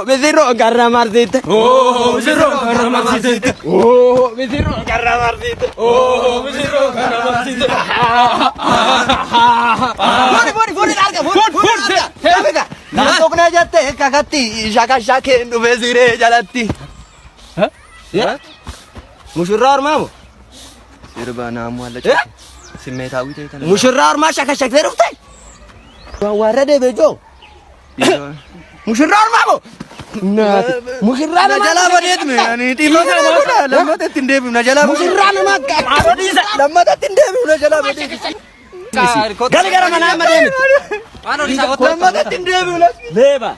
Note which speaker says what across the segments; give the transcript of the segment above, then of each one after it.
Speaker 1: Misirroo karra marsiite. Oo misirroo karra marsiite. Oo misirroo karra marsiite. Oo misirroo karra marsiite. Fuudhi fuudhi fuudhi arga fuudhi fuudhi arga. Naan tuqnee jette kakatti shakashakeen dhufe siree jalatti. Mushurraa ormaa moo?
Speaker 2: Sirba naamuu alla Simmeetaawwii ta'e tana.
Speaker 1: Mushurraa ormaa shakashaktee dhufte? Warra deebee joo. Mushurraa ormaa moo? Mushurraa
Speaker 2: Na
Speaker 1: namaa
Speaker 2: jalaa badeet mee ani dhiifama kana godha lammata ittiin deebi'u na jalaa badeet.
Speaker 1: Mushurraa namaa
Speaker 2: Lammata ittiin deebi'u na jalaa badeet.
Speaker 1: Gali gara manaa amma deemiti.
Speaker 2: Lammata ittiin deebi'u na.
Speaker 1: Leeba.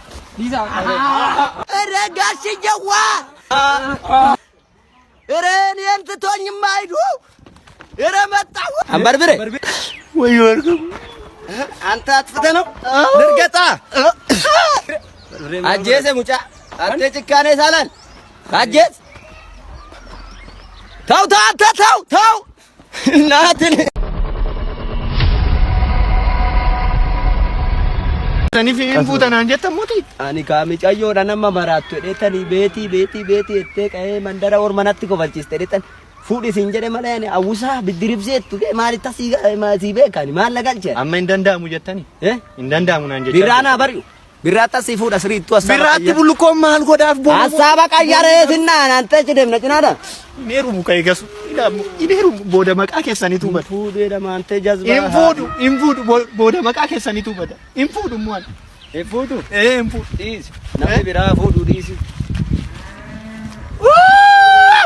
Speaker 1: Ere gashi jawwaa. Ere እኔን ትቶኝማ ሂዱ። ኧረ መጣሁ። አንበርብሬ
Speaker 2: ወዮ ወርቁ
Speaker 1: አንተ አጥፍተህ ነው ልርገጣ አጀሰ ሙጫ አንተ ጭካኔ ሳላል አጀስ ተው ተው አንተ ተው ተው እናትን
Speaker 2: Saniif hin fuutanaan jettan mootii.
Speaker 1: Ani kaamicayyoodha nama maraattu jedheetanii beetii beetii beetii jettee qa'ee mandara ormanatti kofalchiiste jedheetan fuudhi siin jedhe malee ani hawwisaa biddiribseettu maalitti asii beekani maal na galche
Speaker 2: Amma hin danda'amu jettani.
Speaker 1: Eh?
Speaker 2: Hin danda'amu naan jechaa.
Speaker 1: Birraa naa bari'u birraatti asii fuudha siriittu assaaba
Speaker 2: Birraatti bullukoon maal godhaaf boonu.
Speaker 1: Assaaba qayyaree sinnaan antee cidemna cinaadha.
Speaker 2: Hin heerumu ka'e gasu. Hin heerumu booda maqaa keessaniitu bada.
Speaker 1: Fuudhee dhamaantee jazbaa.
Speaker 2: Hin fuudhu hin fuudhu booda maqaa keessaniitu bada. Hin fuudhu immoo ani.
Speaker 1: Hin fuudhu.
Speaker 2: Ee hin fuudhu.
Speaker 1: Dhiisi. Namni biraa fuudhu dhiisi.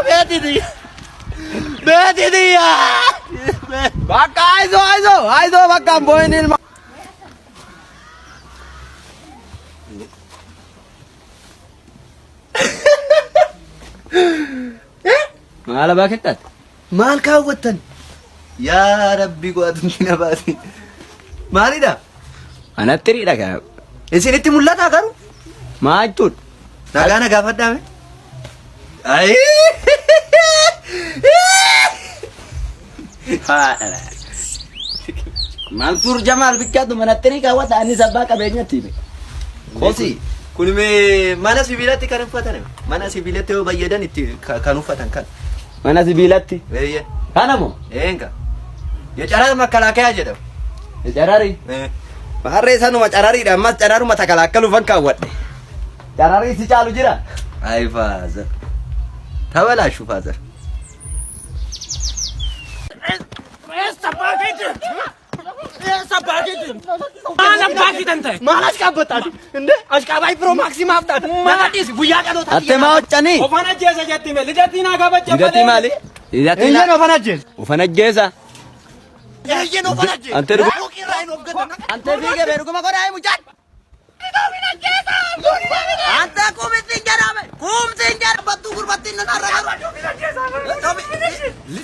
Speaker 2: Beetiti. Beetiti.
Speaker 1: Bakka ayizoo ayizoo ayizoo bakka hin boo'in ilma. Maal abaa kettaati?
Speaker 2: Maal kaawwattan? Yaa Rabbi qo'atumti na baasi. Maalidha?
Speaker 1: Anatti riidha kaa.
Speaker 2: Isinitti mul'ataa garuu?
Speaker 1: Maa jechuudha?
Speaker 2: Nagaa na gaafadhaa mee? Ayi!
Speaker 1: Haadha. Mansuur Jamaal bichaatu manatti kaawwata anis abbaa qabeenyatti hime.
Speaker 2: Kosi. Kun mee mana sibiilatti kan uffatan? Mana sibiilatti yoo fayyadan itti kan uffatan kan.
Speaker 1: Mana sibiilatti.
Speaker 2: Eeyyee.
Speaker 1: Kana moo?
Speaker 2: Eenga. Yecaraa makkalaakayaa jedhamu.
Speaker 1: Cararii. Maarree sanuma carariidha ammas cararuma takalaakkaluufan kaawwadhe. Cararii si caalu jira.
Speaker 2: Ay father. Tabalaashu father.
Speaker 3: Maal ashqaabbattaati? Inde ashqaabaay biroo maaksimaaf taate. Mana dhiisi guyyaa dhaloota.
Speaker 1: Atte maa hoccanii?
Speaker 3: Ofan ajjeesa jetti mee lidatii naa kabaja
Speaker 1: Lidatii maali? Lidatii
Speaker 2: Eeyyeen
Speaker 1: naa.
Speaker 2: ofan ajjeesa.
Speaker 1: Ufan ajjeesa.
Speaker 2: Eeyyeen ofan ajjeesa.
Speaker 1: Ante dhugu.
Speaker 2: Irraa hin of gatan.
Speaker 1: Ante fiigee bee dhuguma godhaa mucaan. Ante kumsi hin jedhame. Kumsi hin jedhame. Battuu gurbattiin nan har'a garuu.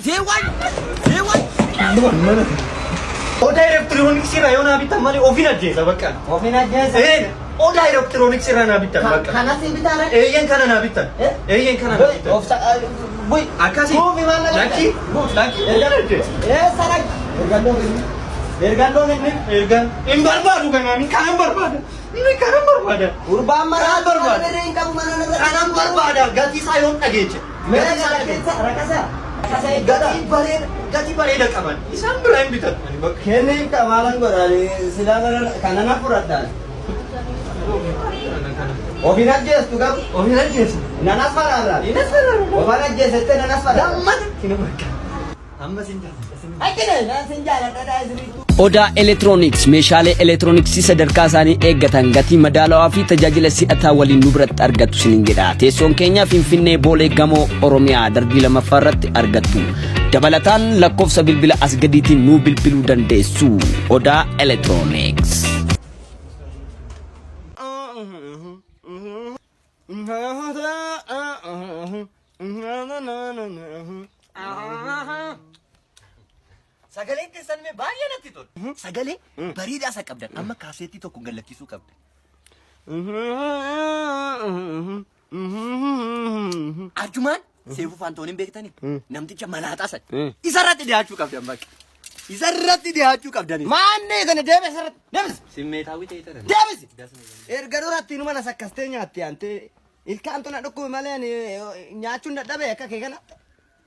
Speaker 1: Siiwwan. Siiwwan.
Speaker 2: Odaa elektirooniksii irraa yoo naa bittan malee ofin ajjeesa bakka.
Speaker 1: Ofin ajjeesa.
Speaker 2: Ee odaa elektirooniksii irraa naa bittan bakka.
Speaker 1: Kana si bitaare.
Speaker 2: Eeyyeen kana naa bittan. Eeyyeen kana naa bittan.
Speaker 1: Of bui.
Speaker 2: Akkasii.
Speaker 1: Kuufi maal na
Speaker 2: Lakki. Lakki. Ofin ajjeesa.
Speaker 1: Eessa dhaqi? Ergalloo kenni. Ergalloo kenni.
Speaker 2: Ergaan hin barbaadu kanaan kanan barbaada. Inni kanan barbaada.
Speaker 1: Gurbaan maraa
Speaker 2: Kanan barbaada.
Speaker 1: birrii hin qabu mana narra.
Speaker 2: Kanan barbaada gatii isaa yoon dhageeche. Gatii isaa dhageeche.
Speaker 1: Rakasa. Rakasa eeggata.
Speaker 2: Gatii bareeda gatii bareeda qaban. Isaan biraa hin bitan. Ani bakka.
Speaker 1: Kenni kamaalan godhaani silaa mana kana na fudhadhaan. Ofin ajjeestu garuu.
Speaker 2: Ofin ajjeesa.
Speaker 1: Nan asfaraarraa.
Speaker 2: Hin asfaraarra.
Speaker 1: Ofan ajjeesette nan asfaraarra.
Speaker 2: Lammata. Hin bakka. Amma sin jaalladha.
Speaker 1: Akkine nan sin jaaladha dhaa isiniitu.
Speaker 4: Odaa Elektirooniks meeshaalee elektirooniksii sadarkaa isaanii eeggatan gatii madaalawaa fi tajaajila si'ataa waliin nu biratti argattu isiniin jedha. Teessoon keenya Finfinnee Boolee Gamoo Oromiyaa darbii lammaffaa irratti argattu. Dabalataan lakkoofsa bilbila as gadiitiin nu bilbiluu dandeessu. Odaa Elektirooniks.
Speaker 2: Sagaleen keessan mee baay'ee natti tola. Sagalee bareedaa isa qabdan amma kaaseettii tokko gallakkisuu qabda. Arjumaan Seefuu Faantoon hin beektanii? Namticha malaaxaa sana. Isarratti dhiyaachuu qabdan bakka. Isa irratti dhiyaachuu qabdani.
Speaker 1: Maannee kana deebisi irratti deebisi.
Speaker 3: Simmeetaawwi ta'e tara.
Speaker 1: Deebisi. Erga duratti numa na sakkastee nyaatte antee ilkaan tuna dhukkube malee ani nyaachuun dadhabe akka kee kanatti.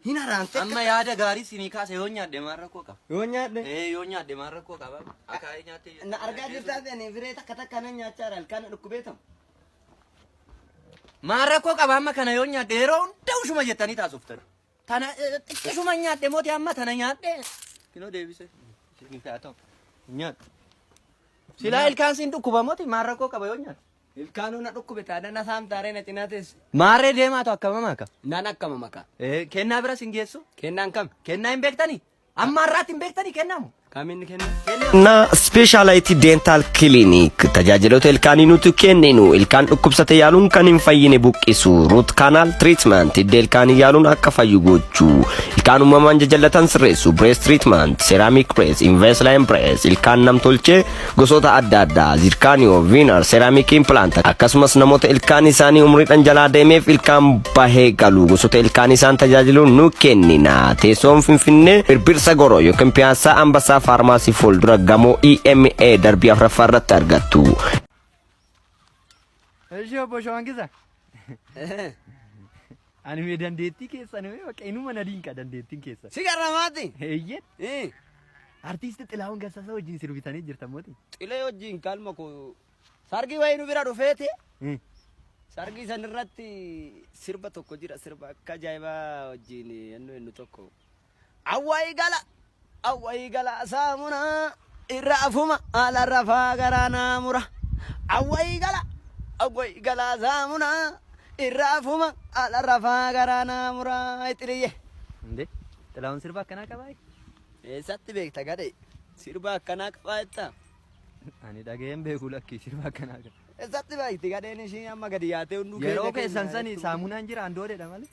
Speaker 1: Hin haraante.
Speaker 3: Amma yaada gaarii sinii kaase yoo nyaadhe maal rakkoo qaba?
Speaker 1: Yoo nyaadhe.
Speaker 3: Ee yoo nyaadhe maal rakkoo qaba? Akaayii nyaattee
Speaker 1: Na argaa jirtaa ani firee takka takka nan nyaachaa jira ilkaan na dhukkubeetamu.
Speaker 3: Maal rakkoo qaba amma kana yoo nyaadhe yeroo hunda ushuma jettanii taasoftan. Tana xiqqishuma nyaadhe mooti amma tana nyaadhe. Kinoo deebise. Nyaadhu. Silaa ilkaan siin dhukkuba mooti maal rakkoo qaba yoo nyaadhe?
Speaker 1: Ilkaanuu na dhukkube taadha na saamtaaree na cinaa teesse.
Speaker 3: Maarree deemaatu akkama maka?
Speaker 1: Naan akkama maka.
Speaker 3: Kennaa bira sin geessu?
Speaker 1: Kennaan kam?
Speaker 3: Kennaa hin beektanii? Amma har'aatti hin beektanii kennaamu?
Speaker 1: Kamiin kenna?
Speaker 2: Na Speciality Dental Clinic tajaajiloota ilkaanii nuti kenninu ilkaan dhukkubsate yaaluun kan hin fayyine buqqisu root canal treatment hidda ilkaanii yaaluun akka fayyu gochuu ilkaan uumamaan jajallatan sirreessu brace treatment ceramic brace Invisalign brace ilkaan namtolchee gosoota adda addaa zirconio veneer ceramic implant akkasumas namoota ilkaan isaanii umriidhaan jalaa deemeef ilkaan bahee galu gosoota ilkaan isaan tajaajilu nu kennina. Teessoon Finfinnee Birbirsa Goroo yookiin Piyaassaa Ambassaa Faarmaasii fuuldura gamoo EMA darbii afuraffaa irratti argattu.
Speaker 3: Ishee obbo Shawaangisa. Ani mee dandeettii keessan mee bakka inuma na dinqa dandeettiin keessan.
Speaker 1: Si garramaati?
Speaker 3: Eeyyeen. Artiisti Xilahuun Gassasa wajjin sirbitanii jirtan mooti.
Speaker 1: Xilee wajjin kalma koo sargii wayii nu bira dhufeeti. Sargii san irratti sirba tokko jira sirba akka ajaa'ibaa wajjin yennu yennu tokko. Awwaayii gala awwaayii gala saamunaa irra afuma haala rafaa garaa naa mura. Awwaayii gala awwaayii gala saamunaa irra afuma haala rafaa garaa naa mura. Xiliyye.
Speaker 3: Indee Xilahuun sirba akkanaa qabaa?
Speaker 1: Eessatti beekta gadhee? Sirba akkanaa qabaa jettaa?
Speaker 3: Ani dhaga'een beeku lakkii sirba akkanaa qaba.
Speaker 1: Eessatti beekti gadheen ishii amma gadi yaatee hunduu
Speaker 3: Yeroo
Speaker 1: keenya
Speaker 3: keessan
Speaker 1: keenya
Speaker 3: sani
Speaker 1: jettu.
Speaker 3: saamunaan jira andooleedha malee.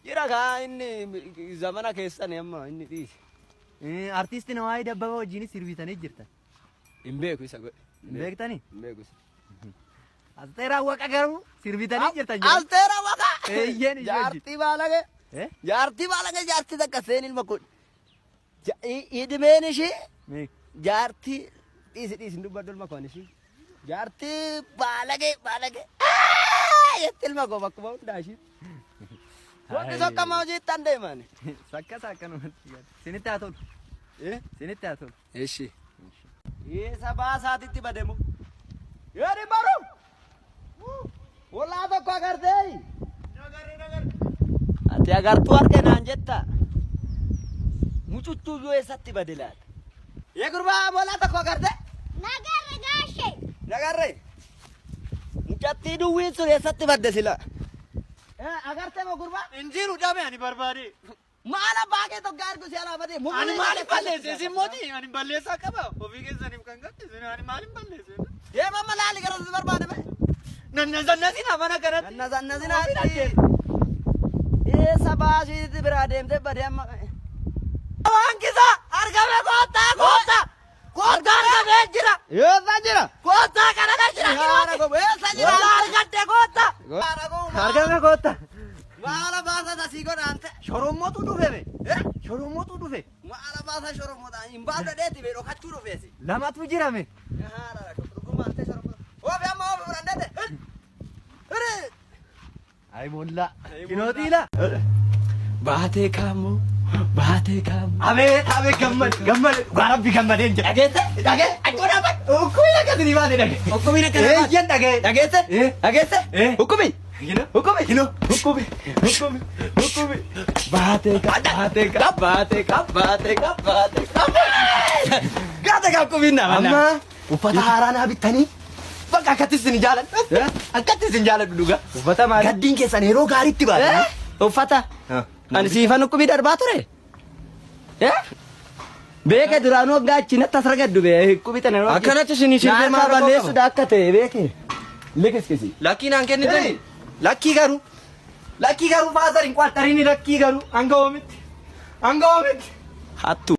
Speaker 1: Jira kaa inni zamana keessan amma inni dhiise.
Speaker 3: Artiisti Nawaayii Dabbabaa wajjinis sirbitanii jirtan.
Speaker 1: Hin beeku isa godhe.
Speaker 3: Hin beektanii?
Speaker 1: Hin beeku isa.
Speaker 3: Asteer Awwaqa garuu sirbitanii jirtan jedhu.
Speaker 1: Asteer Awwaqa!
Speaker 3: Eeyyeen ishee wajjin.
Speaker 1: Jaartii baalage.
Speaker 3: Eh?
Speaker 1: Jaartii baalage jaartii takka seen ilma kun. Idimeen ishii
Speaker 3: Mee.
Speaker 1: jaartii dhiisi dhiisi hin dubbadhu ilma koo ishii. Jaartii baalage baalage. Jetti ilma koo bakkuma hundaa ishii. Wanti sokkama hojiitti an deeman.
Speaker 3: Sakkas akkanumatti yaadu. Sinitti haa tolu. Sinitti haa tolu.
Speaker 1: Eshi. Isa baasaatitti bademu. Yoo baru. Hoolaa tokko agartee. Ati agartuu arge naan jetta. Mucuccuu yoo eessatti bade laata? Yee gurbaa hoolaa tokko agartee?
Speaker 5: Nagarre gaashe.
Speaker 1: Nagarre. Mucattii duwwiin sun eessatti badde sila? Agartee moo gurbaa?
Speaker 3: Injiru dhabe ani barbaade.
Speaker 1: Maal abbaa kee tokko argu si alaa badee?
Speaker 3: Ani maaliif balleesse isin mooti? Ani balleessaa qaba. Ofii keessaniif kan gatte isin ani maaliif balleesse?
Speaker 1: Deema amma laali gara si barbaade bee.
Speaker 3: Nannazannasina mana kanatti.
Speaker 1: Nannazannasinaatti. Eessa baasiitti biraa deemtee badee amma.
Speaker 3: Waangisa argame koottaa koottaa. Koottaa argamee jira.
Speaker 1: Eessa jira?
Speaker 3: Koottaa kanarra jira.
Speaker 1: Haara gobu eessa jira?
Speaker 3: Walaa argadde koottaa.
Speaker 1: Haara gobu.
Speaker 3: Argame koottaa.
Speaker 1: Maala baasa tasii godhaante.
Speaker 3: Shorommotu dhufe be. Shorommotu dhufe.
Speaker 1: Maala baasa shorommotaan hin baasa dheeti bee dhokachuu dhufeesi.
Speaker 3: Lamatu jirame.
Speaker 1: Haara dhugumaante shorommotaan. Oofi amma oofi fudhannete.
Speaker 3: Ay bolla. Kinootiila.
Speaker 1: Baatee kaamoo baatee kaamoo.
Speaker 3: Abeet abeet gammad gammad dhugaa rabbi gammadeen jira.
Speaker 1: Dhageesse?
Speaker 3: Dhagee achoo dhaabadhu. Ukkumiin akkasii ni baate dhagee.
Speaker 1: Ukkumiin akkana baate.
Speaker 3: Eeyyan dhagee.
Speaker 1: Dhageesse?
Speaker 3: Eh.
Speaker 1: Dhageesse?
Speaker 3: Eh.
Speaker 1: Ukkumi?
Speaker 3: Kino.
Speaker 1: Ukkumi?
Speaker 3: Kino. Ukkumi. Ukkumi. Ukkumi.
Speaker 1: Baatee ka baatee ka baatee ka baatee ka baatee ka. Gaata ka ukkumiin nama.
Speaker 3: Amma uffata haaraa naa bittanii bakka akkatti isin jaaladhu. Akkatti isin jaaladhu dhugaa.
Speaker 1: Uffata maali?
Speaker 3: Gaddiin keessan yeroo gaariitti baate.
Speaker 1: Uffata. Ani siifan ukkumii darbaa ture. Beeke duraanuu waggaa achi natti as ragaddu bee ukkumii tana.
Speaker 3: Akkanatti isin sirbee maal rakkoo qaba?
Speaker 1: Balleessuudha akka ta'e beeke. Likiskisi.
Speaker 3: Lakkii naan kennitani. Lakkii garuu. Lakkii garuu father hin qaxxarini lakkii garuu hanga oomitti. Hanga oomitti.
Speaker 1: Hattu.